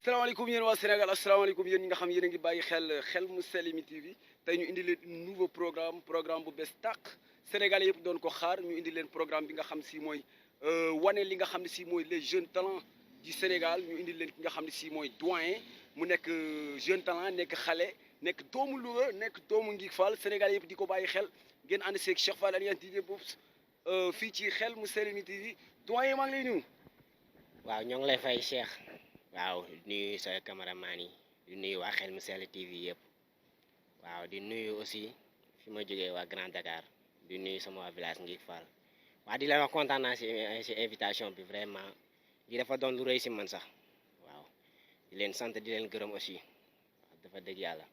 salaamaaleykum yéen waa Sénégal asalaamaaleykum yéen ñi nga xam yéen a ngi bàyyi xel mu sell mi TV tey ñu indi leen nouveau programme bu bees tàq Sénégalais yëpp doon ko xaar ñu indi leen programme bi nga xam si mooy wane li nga xam ne si mooy les jeunes talents du Sénégal ñu indi leen ki nga xam ne si mooy doyen mu nekk jeune talent nekk xale nekk doomu Louga nekk doomu Ngig Fall Sénégalais yëpp di ko bàyyi xel ngeen ànd seeg Cheikh Fall Alliance DJ Boubs fii ci xel mu sell mi TV doyen maa ngi lay nuyu. waaw ñoo ngi lay fay Cheikh waaw di nuyu sa cameraman yi di nuyu waa xel mu sell TV yëpp waaw di nuyu aussi fi ma jógee waa Grand Dakar di nuyu sama waa village Ngig Fall waaw di la wax kontaan naa si invitation bi vraiment di dafa doon lu rëy si man sax waaw di leen sant di leen gërëm aussi waaw dafa dëgg yàlla.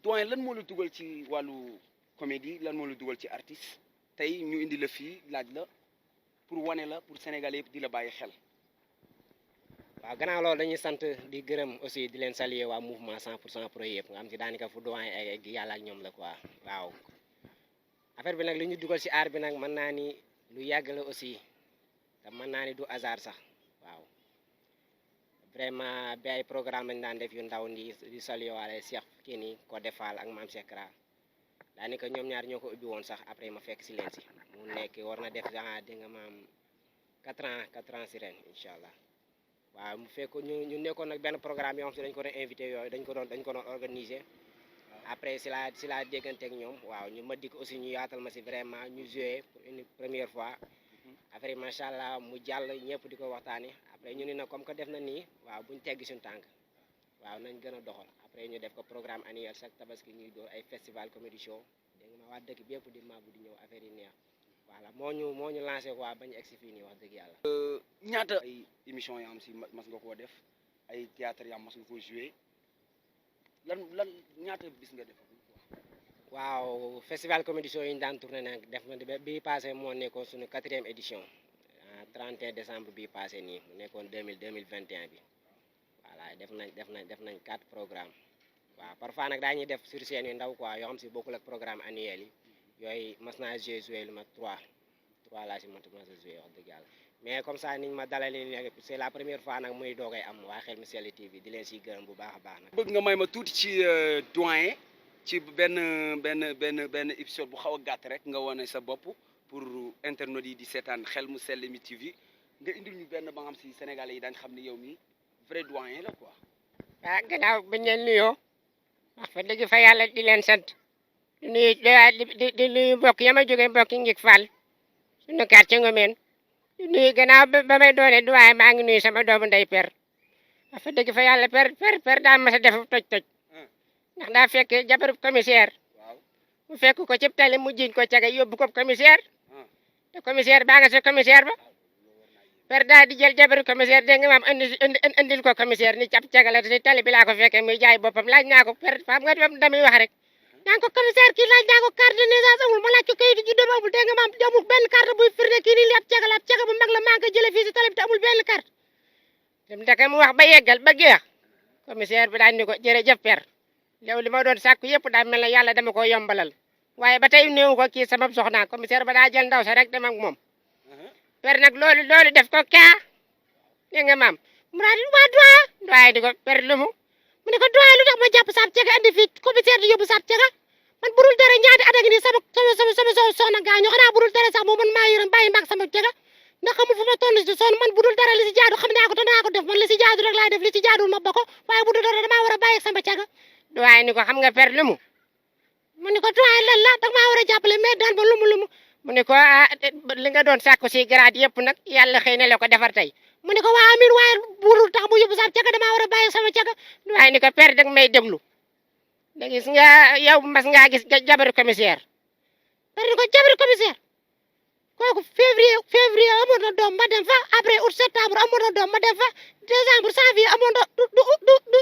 doyen lan moo la dugal ci wàllu comédie lan moo la dugal ci artiste tey ñu indi la fii laaj la pour wane la pour Sénégalais yëpp di la bàyyi xel. waaw gannaaw loolu dañuy sant di gërëm aussi di leen saluer waa mouvement 100% pro yëpp nga xam si daanaka fu doyen ak yàlla ak ñoom la quoi waaw affaire bi nag li ñu dugal si aar bi nag mën naa ni lu yàgg la aussi te mën naa ni du hasard sax waaw vraiment bi ay programme lañ daan def yu ndaw di saluer waale Cheikh kii nii ko defal ak Mame Cheikh Kra daanaka ñoom ñaar ñoo ko ubbi woon sax après ma fekk si leen si mu nekk war na def di nga maam 4 ans si ren incha allah. waaw mu fekk ñu nekkoon nag benn programme yoo xam si dañ ko doon invité yooyu dañ ko doon organiser après si la déggante ak ñoom waaw ñu ma dikk aussi ñu yaatal ma si vraiment ñu joué pour une première fois après macha allah mu jàll ñëpp di ko waxtaanee après ñu ne nag comme que def na nii waaw buñ teggi suñu tànk waaw nañ gën a doxal après ñu def ko programme annuel chaque tabaski ñuy door ay festival comédie show dégg nga ma waa dëkk bi yëpp di màggu di ñëw affaire yi neex voilà moo ñu lancé quoi bañ egsi fii nii wax dëgg yàlla. ñaata ay émission yi am si mas nga koo def ay théâtre yi am mas nga koo joué lan ñaata bis nga def. waaw festival comédie show yi ñu daan tourné nag def na bii passé moo nekkoon suñu 4e édition 31 décembre bii passé nii mu nekkoon 2021 bi voilà def nañ 4 programmes waaw parfois nag daañuy def sur scène yu ndaw quoi yoo xam si bokkul ak programme annuel yi yooyu mas naa joué lu ma 3 laa si mas a joué wax dëgg yàlla mais comme ça niñ ma dalalee léegi c'est la première fois nag muy doogay am waa xel mu sell TV di leen siy gërëm bu baax a baax nag. bëgg nga may ma tuuti ci doyen ci benn épisode bu xaw a gàtt rek nga wane sa bopp pour internautes yi di seetaan xel mu sell mi TV nga indil ñu benn ba nga xam si Sénégalais yi daañu xam ne yow mi vrai doyen la quoi. waaw gannaaw bañ leen nuyoo wax fa dëgg fa yàlla di leen sant di nuyu di nuyu mbokk ya ma jógee mbokk Ngig Fall suñu quartier Ngomeen di nuyu gannaaw ba may doone doyen maa ngi nuyu sama doomu ndey per wax fa dëgg fa yàlla per daa mas a def toj ndax daa fekk jabaru commissaire mu fekk ko cib tali mu jiñ ko caga yóbbu ko commissaire te commissaire baa nga sa commissaire ba per daa di jël jabaru commissaire dégg nga maam andil ko commissaire ni cap caga la te tali bi laa ko fekkee muy jaay boppam laaj naa ko per xam nga damay wax rek naan ko commissaire kii laaj naa ko carte de naissance amul ma laaj ko kayitu juddu amul dégg nga maam amul benn carte buy firnde kii nii li ab caga bu mag la maa ngi ko jëlee fii si tali bi te amul benn carte dem ndeke mu wax ba yeggal ba geex commissaire bi daan ni ko jërëjëf per yow li ma doon sàkku yëpp daa mel ne yàlla dama ko yombalal waaye ba tey néew ko kii sama soxna commissaire ba daa jël ndaw sa rek dem ak moom per nag loolu def ko kaa dégg nga maam mu naa di waa doyen di ko per lu mu ne ko doyen lu tax ma jàpp saab caga andi fii commissaire di yóbbu saab caga man burul dara ñaati at a ngi nii sama soxna gaañoo xanaa burul dara sax moom man maa yërëm bàyyi mag sama caga ndax xamul fu ma toll si sonn man budul dara li si jaadu xam naa ko te naa ko def man li si jaadu rek laay def li si jaadul ma ba ko waaye budul dara damaa war a bàyyi sama caga doyen ni ko xam nga per lu mu ni ko doyen lan la danga maa war a jàppale mais daan ba lumu mu ni ko li nga doon sàkku si grade yëpp nag yàlla xëy na la ko defar tey mu ni ko waa amin waaye burul tax mu yóbbu saab caga damaa war a bàyyi sama caga doyen ni ko per danga may déglu da gis nga yow mas ngaa gis jabaru commissaire per ni ko jabaru commissaire kooku février amoon na doom ma dem fa après août septembre amoon na doom ma dem fa décembre janvier amoon na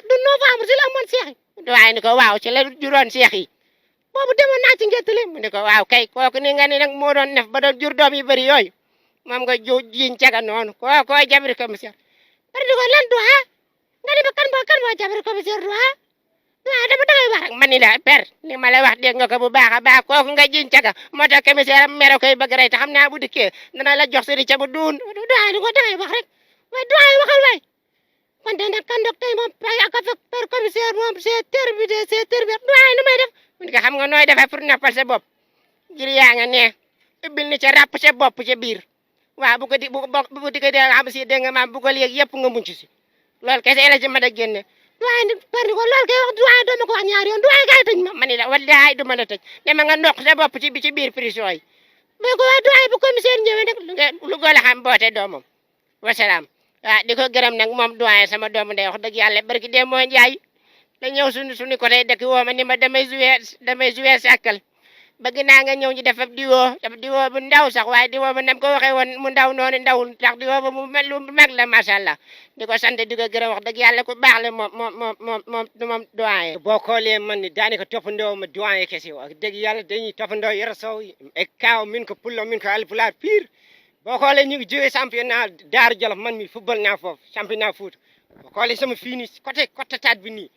du novembre si la amoon seex yi waaye ni ko waaw ci la juróon seex yi boobu demoon naa ci ngettali mu ne ko waaw kay kooku ni nga ni nag moo doon def ba doon jur doom yu bëri yooyu moom nga jiñ caga noonu koo jabri commissaire par di ko lan Duha nga ni ma kan moo jabri commissaire Duha dama dangay wax rek man ni la per li ma lay wax dégg nga ko bu baax a baax kooku nga jiñ caga moo tax commissaire am mere koy bëgg rey te xam naa bu dikkee dana la jox sëri ca bu duun Duha ni ko dangay wax rek waaye Duha waxal waay kon de nag kan tey moom ak a fekk per commissaire moom c'est terminé Duha nu may def mu ne ko xam nga nooy defee pour noppal sa bopp jir yaa nga ne ubbil ni ca ràpp sa bopp ca biir waaw bu ko di nga xam si dégg nga maam bu ko léegi yëpp nga mucc si loolu kese la ci mën a génne Duha ni per ni ko loolu kay wax Duha doo ma ko wax ñaari yoon Duha kay tëj ma ni la wallahi du ma la tëj dama nga ndox sa bopp ci biir prison yi mais ko waa Duha bu commissaire ñëwee nag lu gën a xam boote doomam wasalaam waaw di ko gërëm nag moom Duha sama doomu ndey wax dëgg yàlla barki dee moo njaay la ñëw suñu côté dëkk woo ma ni ma damay jouer sàkkal bëgg naa nga ñëw ñu def ab diwoo bu ndaw sax waaye diwoo ba nam ko waxee woon mu ndaw noonu ndawul tax diwoo ba mu mag la macha allah di ko sant di ko gërëm wax dëgg yàlla ku baax la moom Duha. boo xoolee man ni daanaka toppandoo ma Duha kese wax dëgg yàlla dañuy toppandoo Yoro Sow e kaaw min ko pullo min ko alpulaar pire boo xoolee ñu ngi jógee championnat Daaru Jolof man mi football naa foofu championnat foot boo xoolee sama fii nii côté taat bi nii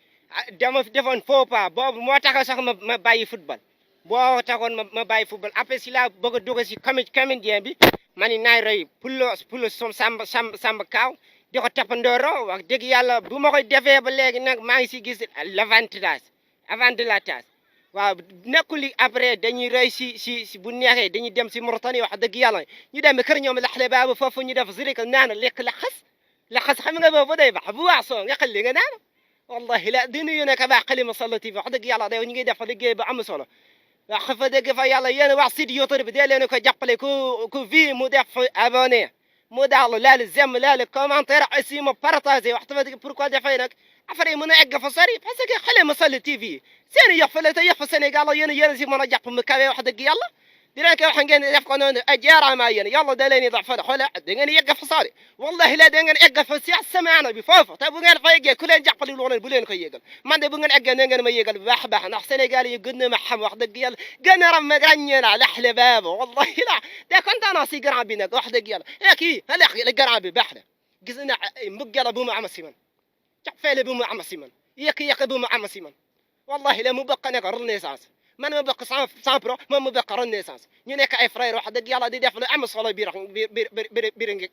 dama defoon faux pas boobu moo tax sax ma bàyyi football boo taxoon ma bàyyi football après si laa bëgg a dugg si comédien bi ma ni naay roy pullo som samba kaaw di ko toppandooro wax dëgg yàlla bu ma koy defee ba léegi nag maa ngi si gis l'avantage waaw nekkul li après dañuy roy si bu neexee dañuy dem si Mauritanie wax dëgg yàlla ñu dem kër ñoom laxle baabu foofu ñu def zirika naan lekk laxas xam nga boobu day baax bu waax soo nga xel li nga naan wallahi la di nuyu nag baax Halima Sall TV wax dëgg yàlla day ñu ngi def liggéey ba am solo wax fa dëgg fa yàlla yéen wax site YouTube bi dee leen ko jàppale ku vi mu def abonné mu daal laal j'aime laal commentaire aussi mu partagé wax fa dëgg pourquoi dafay nag affaire yi mën a egg fa sori parce que Halima Sall TV seen yëf la te yëf Sénégal yéen si mën a jàpp mu kawe wax dëgg yàlla di leen ko wax ngeen def ko noonu jaaraama yéen yàlla da leen di dafa xoolal da ngeen yegg fa sori wallahi la da ngeen egg fa si semaine bi foofu te bu ngeen fa yeggee ku leen jàppale lu bu leen ko yégal man de bu ngeen eggee ne ngeen ma yégal bu baax a baax ndax Sénégal yi gën na ma xam wax dëgg yàlla gën a ram ràññee naa laxle baabu wallahi la de kontaan naa si grand bi nag wax dëgg yàlla kii la grand bi baax na gis na mbëggala bu mu am si man cafeele bu mu am si man yëkk bu mu am si man wallahi la mu bokk nekk renaissance man ma bokk 100 moom mu bokk renaissance ñu nekk ay frère wax dëgg yàlla di def lu am solo biir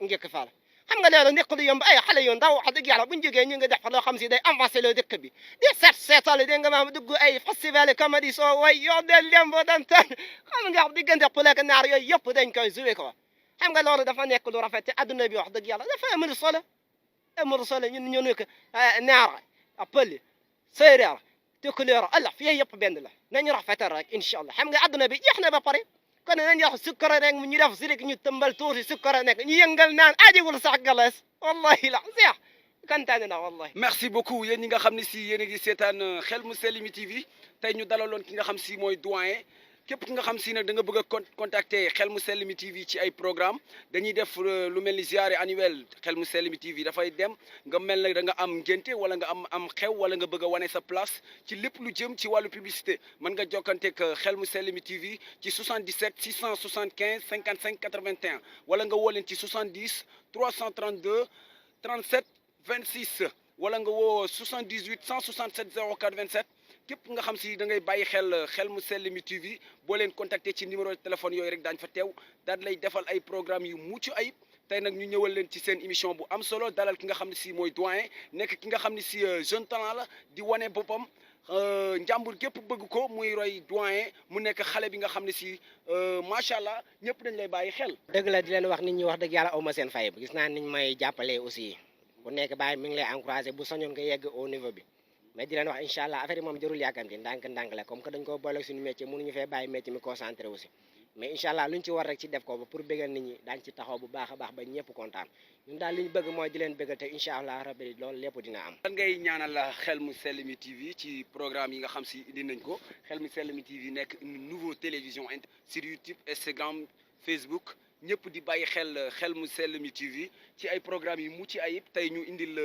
ngekk faal xam nga loolu nekk lu yomb ay xale yu ndaw wax dëgg yàlla buñ jógee ñu ngi def loo xam si day avancé loo dëkk bi di seetal dégg nga maam dugg ay festival comédie soo way yoo del lembo dan tan xam nga diggante pëlek naar yooyu yëpp dañ koy joué ko xam nga loolu dafa nekk lu rafet te adduna bi wax dëgg yàlla dafa amul solo ñun ñu nekk naar pël séeréer tukulóor Allah fii yëpp benn la nañu rafetal rek incha allah xam nga adduna bi jeex na ba pare kon nañu wax sukkara rek ñu def si rek ñu tëmbal tuuti sukkara nekk ñu yëngal naan ajiwul sax galas wallahi la seex kontaan na wallahi. merci beaucoup yéen ñi nga xam ne si yéen a ngi seetaan Xel mu Sell mi TV tey ñu dalaloon ki nga xam si mooy doyen képp ki nga xam si nag da nga bëgg a contacter Xel mu Sell mi TV ci ay programme dañuy def lu mel ni ziare annuel Xel mu Sell mi TV dafay dem nga mel ne da nga am ngénte wala nga am xew wala nga bëgg a wane sa place ci lépp lu jëm ci wàllu publicité mën nga jokkanteeg Xel mu Sell mi TV ci 77 675 55 81 wala nga woo leen ci 70 332 37 26 wala nga woo 78 167 04 27 képp nga xam si da ngay bàyyi Xel mu Sell mi TV boo leen contacter ci numéro de téléphone yooyu rek daañu fa teew daal lay defal ay programme yu mucc ayib tey nag ñu ñëwal leen ci seen émission bu am solo dalal ki nga xam ne si mooy doyen nekk ki nga xam ne si jeune talent la di wane boppam njàmbur gépp bëgg ko muy roy doyen mu nekk xale bi nga xam ne si macha allah ñëpp dañ lay bàyyi xel. dëgg la di leen wax nit ñi wax dëgg yàlla aw ma seen fay gis naa niñ may jàppalee aussi bu nekk bàyyi mi ngi lay encouragé bu soñoon nga yegg au niveau bi mais di leen wax incha allah affaire yi moom jarul yàkkamti ndànk la comme que dañ ko boole suñu métier mënuñu fee bàyyi métier mi concentré aussi mais incha allah luñ ci war rek ci def ko ba pour bégal nit ñi daañ ci taxaw bu baax a baax ba ñëpp kontaan ñun daal li ñu bëgg mooy di leen bégal te incha allah rabbi loolu lépp dina am. lan ngay ñaanal Xel mu Sell mi TV ci programme yi nga xam si indi nañ ko Xel mu Sell mi TV nekk une nouvelle télévision sur YouTube Instagram Facebook ñëpp di bàyyi Xel mu Sell mi TV ci ay programmes yu mucc ayib tey ñu indil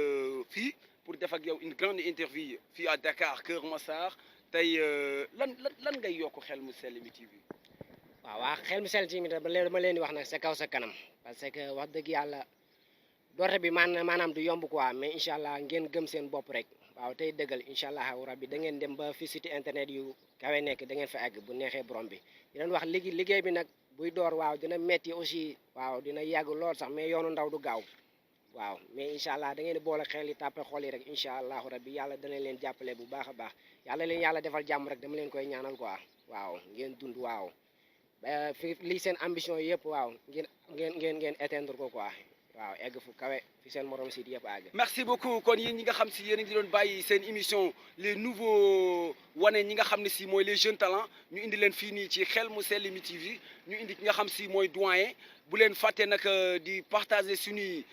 fii pour def ak yow une grande interview fii à Dakar Kër Massar tey lan ngay yokk Xel mu Sell mi TV. waaw Xel mu Sell mi dama leen di wax nag sa kaw sa kanam parce que wax dëgg yàlla doorte bi maanaam du yomb quoi mais incha allah ngeen gëm seen bopp rek waaw tey dëggal incha allah rabbi da ngeen dem ba fi site internet yu kawe nekk da ngeen fa àgg bu neexee borom bi di leen wax liggéey bi nag buy door waaw dina metti aussi waaw dina yàgg lool sax mais yoonu ndaw du gaaw waaw mais incha allah da ngeen di boole xel yi tàppe xol yi rek incha allahu rabbi yàlla dana leen jàppale bu baax a baax yàlla defal jàmm rek dama leen koy ñaanal quoi waaw ngeen dund waaw fi lii seen ambition yëpp waaw ngeen atteindre ko quoi waaw egg fu kawe fi seen morom si yëpp àgg. merci beaucoup kon yéen ñi nga xam si yéen a ngi doon bàyyi seen émission les nouveaux wane ñi nga xam ne si mooy les jeunes talents ñu indi leen fii nii ci Xel mu Sell mi TV ñu indi ki nga xam si mooy doyen bu leen fàtte nag di partager suñuy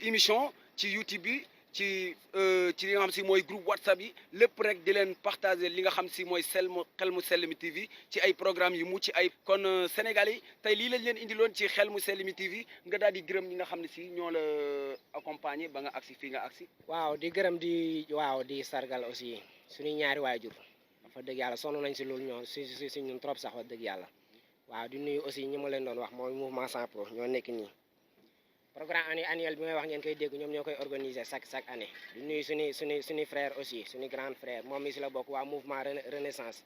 émission ci YouTube bi ci li nga xam si mooy groupe WhatsApp yi lépp rek di leen partager li nga xam si mooy Xel mu Sell mi TV ci ay programmes yu mucc ay kon Sénégal yi tey lii lañ leen indiloon ci Xel mu Sell mi TV nga daal di gërëm ñi nga xam ne si ñoo la accompagner ba nga agsi fii nga agsi. waaw di gërëm di sargal aussi suñuy ñaari waajur dafa dëgg yàlla sonn nañ si loolu ñoo si ñun trop sax wax dëgg yàlla waaw di nuyu aussi ñi ma leen doon wax mooy mouvement 100 pro ñoo nekk nii. programme annuel bi may wax ngeen koy dégg ñoom ñoo koy organiser chaque année di nuyu suñuy frère aussi suñu grand frère moom mi si la bokk waa mouvement renaissance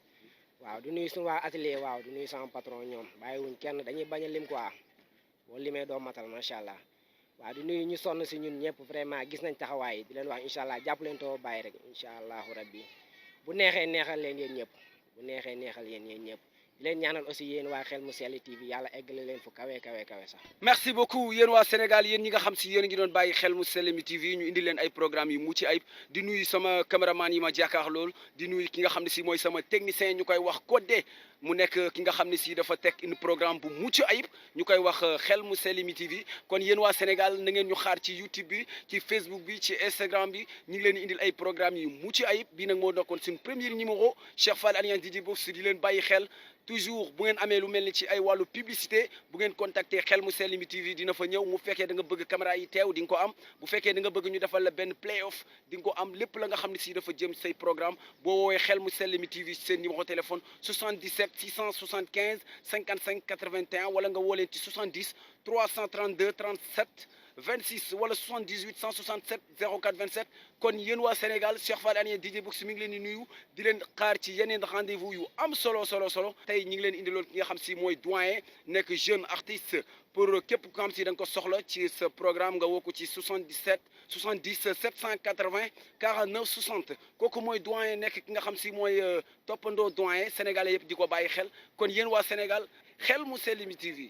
waaw di nuyu suñu waa atelier waaw di nuyu sama patron ñoom bàyyiwuñ kenn dañuy bañ a lim quoi boo limee doo matal macha allah waaw di nuyu ñu sonn si ñun ñëpp vraiment gis nañ taxawaay di leen wax incha allah jàpp leen too bàyyi rek incha allahu rabbi bu neexee neexal leen yéen ñëpp bu neexee neexal yéen ñëpp di leen ñaanal aussi yéen waa Xel mu Sell TV yàlla eggale leen fu kawe sax. merci beaucoup yéen waa Sénégal yéen ñi nga xam si yéen a ngi doon bàyyi Xel mu Sell mi TV ñu indi leen ay programmes yu mucc ayib di nuyu sama caméraman yi ma jàkkaar lool di nuyu ki nga xam ne si mooy sama technicien ñu koy wax Codé mu nekk ki nga xam ne si dafa teg une programme bu mucc ayib ñu koy wax Xel mu Sell mi TV kon yéen waa Sénégal na ngeen ñu xaar ci YouTube bi ci Facebook bi ci Instagram bi ñu ngi leen di indil ay programmes yu mucc ayib bii nag moo nekkoon suñu premier numéro Cheikh Fall Alliance DJ Box di leen bàyyi xel toujours bu ngeen amee lu mel ni ci ay wàllu publicité bu ngeen contacter Xel mu Sell mi TV dina fa ñëw mu fekkee da nga bëgg caméra yi teew di nga ko am bu fekkee da nga bëgg ñu defal la benn play off di nga ko am lépp la nga xam ne si dafa jëm say programme boo woowee Xel mu Sell mi TV seen numéro téléphone 77 675 55 81 wala nga woo leen ci 70 332 37 26 wala 78 167 04 27 kon yéen waa Sénégal Cheikh Fall Alliance DJ Box mi ngi leen di nuyu di leen xaar ci yeneen rendez-vous yu am solo tey ñi ngi leen indiloon ki nga xam si mooy doyen nekk jeune artiste pour képp ku xam si da nga ko soxla ci sa programme nga woo ko ci 77 70 780 49 60 kooku mooy doyen nekk ki nga xam si mooy toppandoo doyen sénégalais yëpp di ko bàyyi xel kon yéen waa Sénégal Xel mu Sell mi TV